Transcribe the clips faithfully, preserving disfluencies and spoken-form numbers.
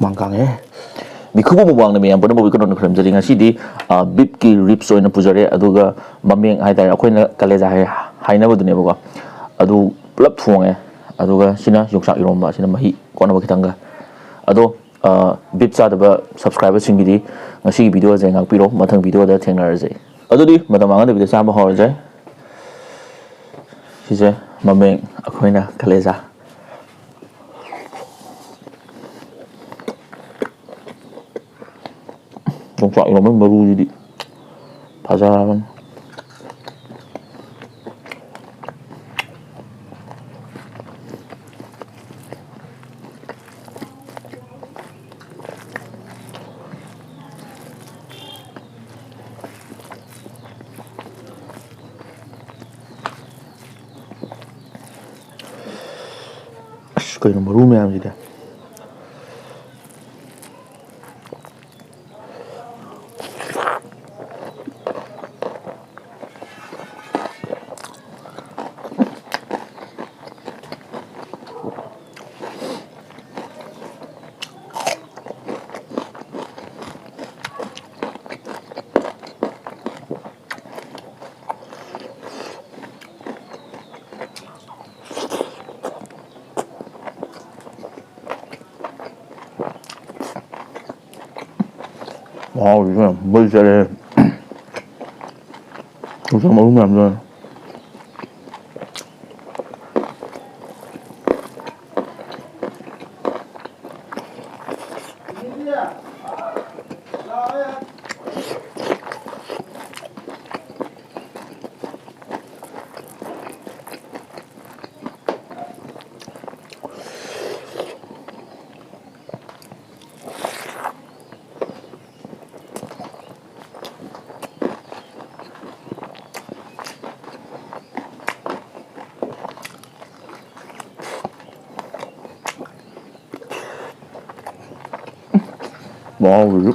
ꯃꯥꯡ ꯀꯥꯡꯉꯦ꯫ ꯃꯤꯈꯨꯕ ꯃꯨꯛꯕꯥꯡꯅ ꯃꯌꯥꯝ ꯄꯨꯝꯅꯃꯛꯄꯨ ꯀꯩꯅꯣꯅ ꯈꯨꯔꯨꯝꯖꯔꯤ꯫ ꯉꯁꯤꯗꯤ, ꯑ, ꯕꯤꯞꯀꯤ ꯔꯤꯞꯁ ꯑꯣꯏꯅ ꯄꯨꯖꯔꯦ, ꯑꯗꯨꯒ ꯃꯃꯦꯡ ꯍꯥꯏꯇꯥꯔꯦ, ꯑꯩꯈꯣꯏꯅ ꯀꯂꯦꯖꯥ ꯍꯥꯏ-, ꯍꯥꯏꯅꯕꯗꯨꯅꯦꯕꯀꯣ, ꯑꯗꯨ ꯄꯨꯂꯞ ꯊꯣꯡꯉꯦ꯫ ꯑꯗꯨꯒ ꯁꯤꯅ ꯌꯣꯡꯆꯥꯛ ꯏꯔꯣꯝꯕ, ꯁꯤꯅ ꯃꯍꯤ ꯀꯣꯠꯅꯕ ꯈꯤꯇꯪꯒ꯫ ꯑꯗꯣ, ꯑ, ꯕꯤꯞ ꯆꯥꯗꯕ ꯁꯕꯁꯀ꯭ꯔꯥꯏꯕꯔꯁꯤꯡꯒꯤꯗꯤ ꯉꯁꯤꯒꯤ ꯚꯤꯗꯤꯑꯣꯁꯦ ꯉꯥꯛꯄꯤꯔꯣ, ꯃꯊꯪ ꯚꯤꯗꯤꯑꯣꯗ ꯊꯦꯡꯅꯔꯁꯦ꯫ ꯑꯗꯨꯗꯤ ꯃꯇꯝ ꯃꯥꯡꯍꯟꯗꯕꯤꯗ ꯆꯥꯕ ꯍꯧꯔꯁꯦ꯫ ꯁꯤꯁꯦ ꯃꯃꯦꯡ, ꯑꯩꯈꯣꯏꯅ ꯀꯂꯦꯖꯥ꯫ ꯌꯣꯡꯆꯥꯛ ꯏꯔꯣꯝꯕꯒꯤ ꯃꯔꯨꯁꯤꯗꯤ ꯐꯖꯔꯕꯅꯤ꯫ ꯑꯁ, ꯀꯩꯅꯣ ꯃꯔꯨ ꯃꯌꯥꯝꯁꯤꯗꯤ? ꯃꯍꯥꯎꯁꯤꯁꯨ ꯌꯥꯝ ꯃꯩ ꯆꯠꯂꯦ꯫ ꯌꯣꯡꯆꯥꯛ ꯃꯔꯨ ꯃꯌꯥꯝꯗꯣ꯫ ꯃꯍꯥꯎꯁꯤꯁꯨ꯫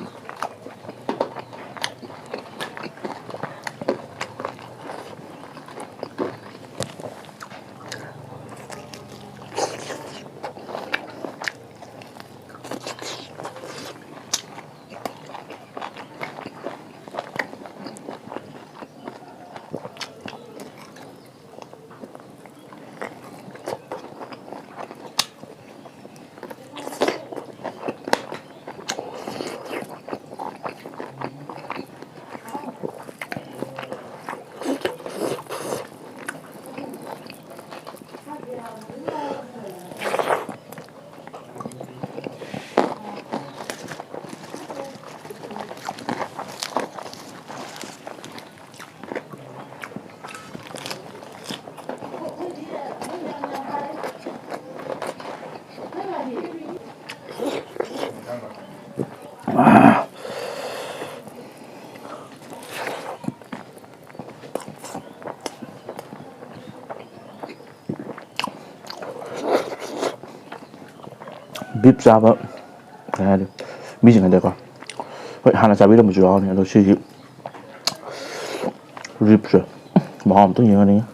ꯕꯤꯞ ꯆꯥꯕ, ꯀꯩ ꯍꯥꯏꯅꯤ, ꯃꯤꯁꯤꯡ ꯍꯥꯏꯇꯥꯔꯦꯀꯣ, ꯍꯣꯏ, ꯍꯥꯟꯅ ꯆꯥꯕꯤꯔꯝꯕꯁꯨ ꯌꯥꯎꯔꯅꯤ, ꯑꯗꯣ ꯁꯤꯒꯤ ꯔꯤꯞꯁꯦ ꯃꯍꯥꯎ ꯑꯝꯇꯪ ꯌꯦꯡꯍꯟꯅꯤꯡꯉꯤ꯫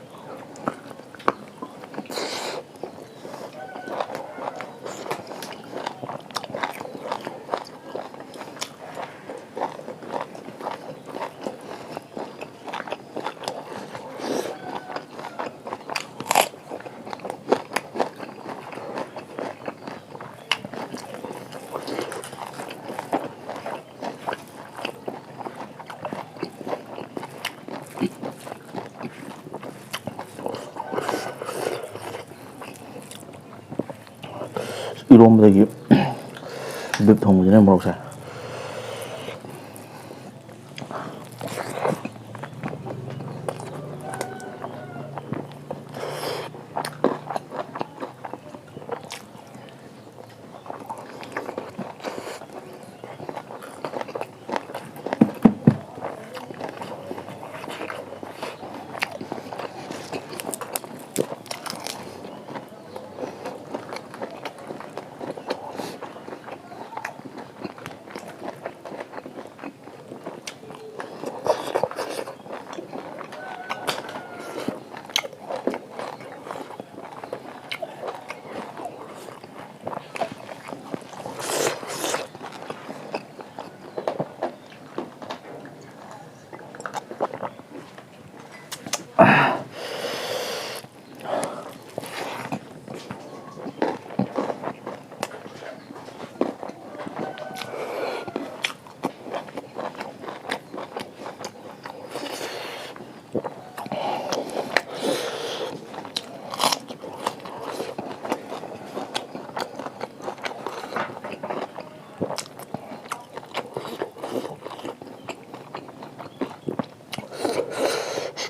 ꯏꯔꯣꯝꯕꯗꯒꯤ ꯕꯤꯞ ꯊꯣꯡꯕꯁꯤꯅ ꯃꯣꯔꯣꯛꯁꯦ꯫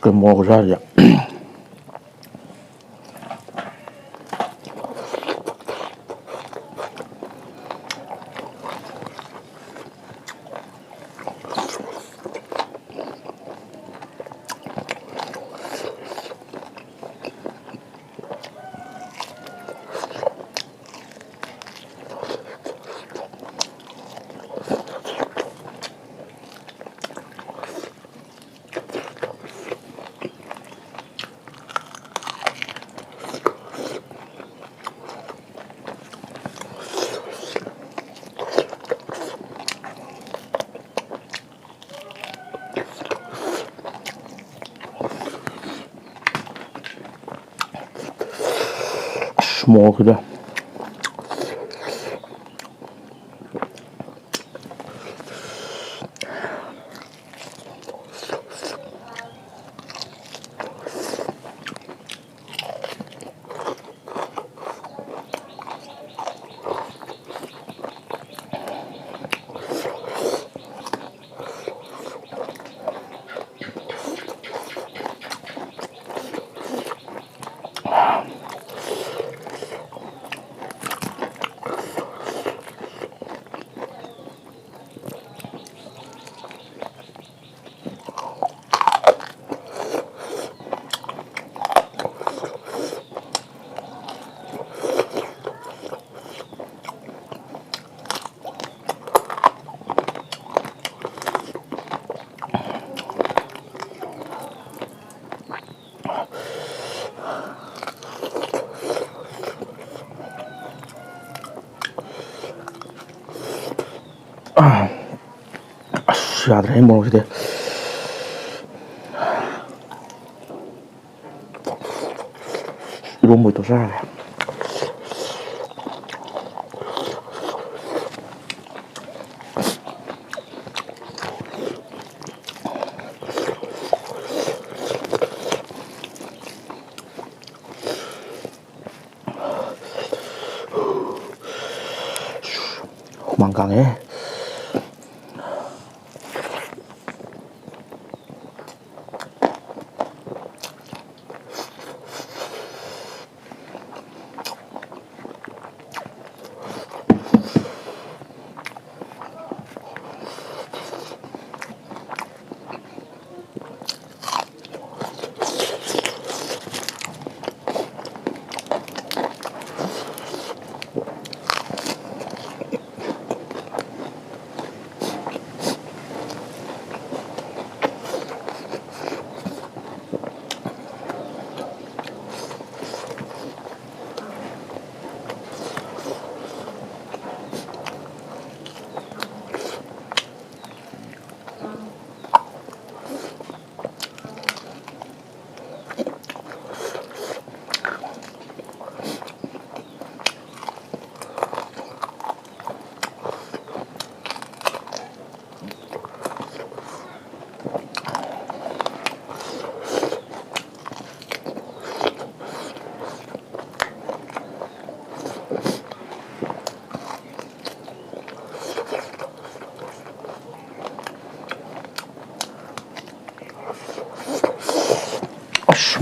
ꯀꯩ ꯃꯣꯔꯣꯛ ꯈꯨꯖꯥꯁꯦ꯫ ꯃꯣꯔꯣꯛꯁꯤꯗ꯫ ꯑꯁ, ꯌꯥꯗ꯭ꯔꯦ ꯃꯣꯔꯣꯛꯁꯤꯗꯤ꯫ ꯏꯔꯣꯝꯕ ꯑꯣꯏ ꯇꯧꯁꯜꯂꯦ꯫ ꯍꯨꯃꯥꯡ ꯀꯥꯡꯉꯦ꯫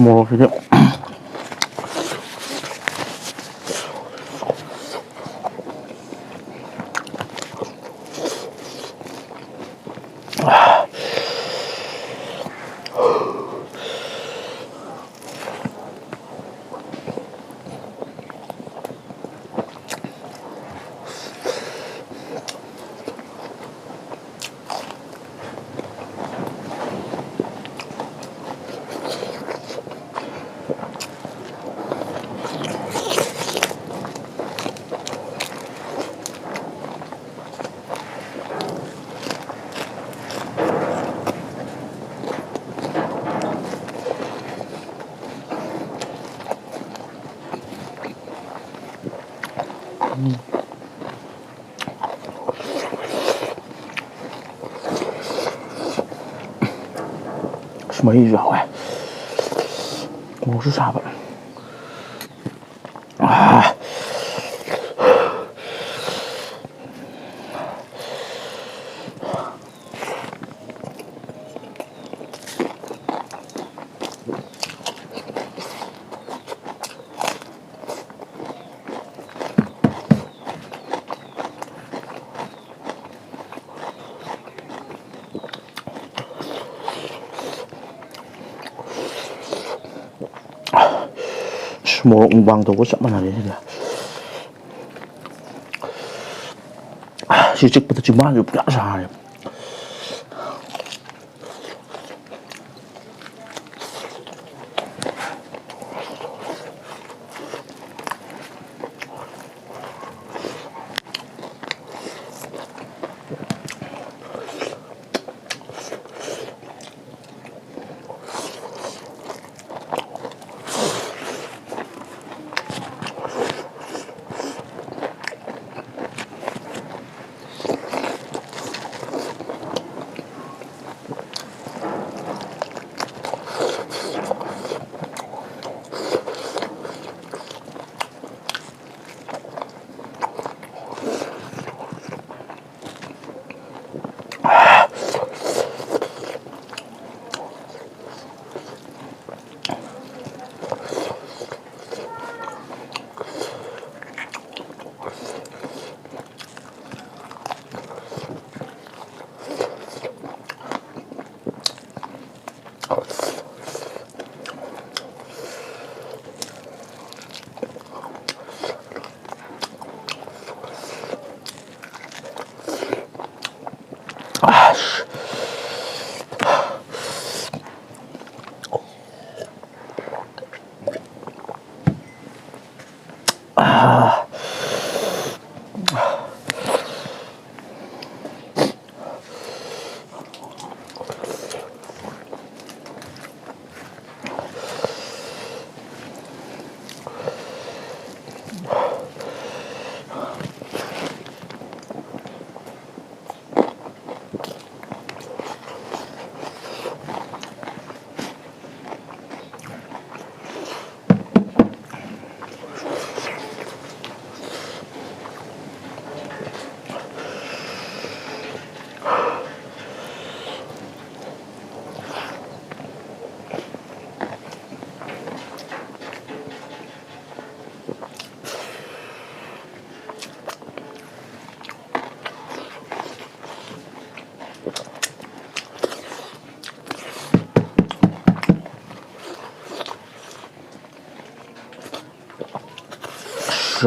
ꯃꯣꯔꯣꯛꯁꯤꯗꯤ꯫ ꯑꯁ, ꯃꯍꯤꯁꯨ ꯍꯥꯎꯋꯦ꯫ ꯃꯣꯔꯣꯛꯁꯨ ꯁꯥꯕ꯫ ꯑꯥ꯫ ꯑꯁ, ꯃꯣꯔꯣꯛ ꯃꯨꯛꯕꯥꯡ ꯇꯧꯕ ꯆꯞ ꯃꯥꯟꯅꯔꯦ ꯁꯤꯗꯤ꯫ ꯁꯤ ꯆꯤꯛꯄꯗ ꯆꯤꯝꯕꯥꯟꯁꯦ ꯄꯨꯔꯥ ꯁꯥꯔꯦ꯫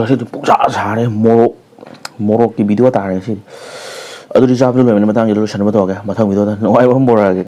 ꯉꯁꯤꯗꯤ ꯄꯨꯡꯁꯥ ꯁꯥꯔꯦ꯫ ꯃꯣꯔꯣꯛ ꯃꯣꯔꯣꯛꯀꯤ ꯚꯤꯗꯤꯑꯣ ꯇꯥꯔꯦ ꯉꯁꯤꯗꯤ꯫ ꯑꯗꯨꯗꯤ ꯆꯥꯕꯗ ꯂꯣꯏꯕꯅꯤ, ꯃꯇꯥꯡꯁꯤꯗ ꯂꯣꯏꯁꯟꯅꯕ ꯇꯧꯔꯒꯦ꯫ ꯃꯊꯪ ꯚꯤꯗꯤꯑꯣꯗ ꯅꯨꯡꯉꯥꯏꯕ ꯑꯃ ꯄꯨꯔꯛꯑꯒꯦ꯫